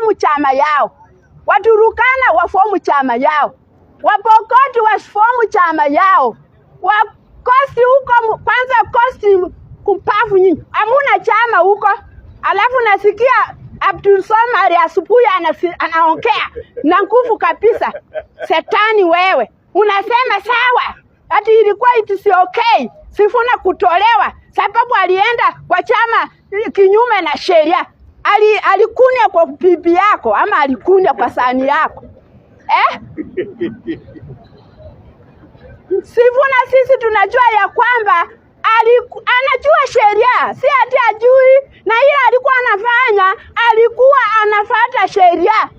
Wafomu chama yao, Waturukana wafomu chama yao, Wapokoti wafomu chama yao, Wakosti huko kwanza Kosti kumpafu nyinyi, hamuna chama huko. Alafu nasikia Abdul Somari asubuhi anaongea na nguvu kabisa. Setani wewe, unasema sawa, ati ilikuwa it is okay Sifuna kutolewa sababu alienda kwa chama kinyume na sheria. Alikunya kwa bibi yako ama alikunya kwa sahani yako, eh? Sifuna sisi tunajua ya kwamba anajua sheria, si ati ajui, na ile alikuwa anafanya alikuwa anafata sheria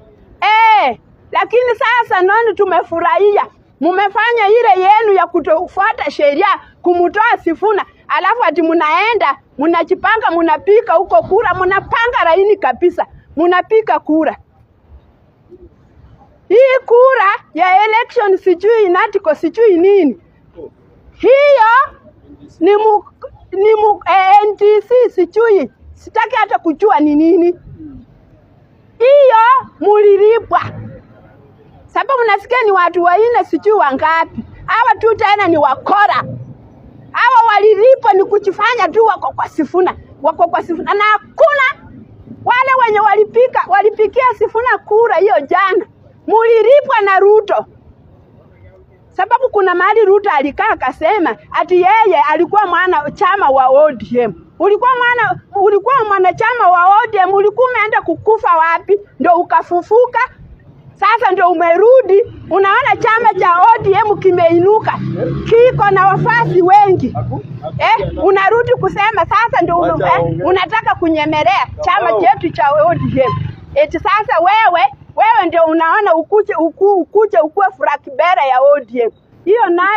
eh. Lakini sasa noni tumefurahia mumefanya ile yenu ya kutofuata sheria kumtoa Sifuna, alafu ati munaenda munajipanga munapika huko kura, munapanga laini kabisa, munapika kura. Hii kura ya election sijui inatiko sijui nini hiyo ni NTC sijui, sitaki hata kujua ni nini hiyo. Mulilipwa sababu nasikia ni watu waine sijui wangapi hawa tu, tena ni wakora hawa, walilipwa ni kujifanya tu wako kwa Sifuna, wako kwa Sifuna, na hakuna wale wenye walipikia Sifuna kura hiyo jana, mulilipwa na Ruto sababu kuna mahali Ruto alikaa akasema ati yeye alikuwa mwana chama wa ODM. Ulikuwa mwanachama wa ODM, ulikuwa umeenda kukufa wapi ndio ukafufuka? Sasa ndio umerudi, unaona chama cha ODM kimeinuka, kiko na wafasi wengi eh, unarudi kusema sasa ndio unataka kunyemelea chama chetu cha ODM. Eti sasa wewe ndio unaona ukuje ukue flag bearer ya ODM. Hiyo nayo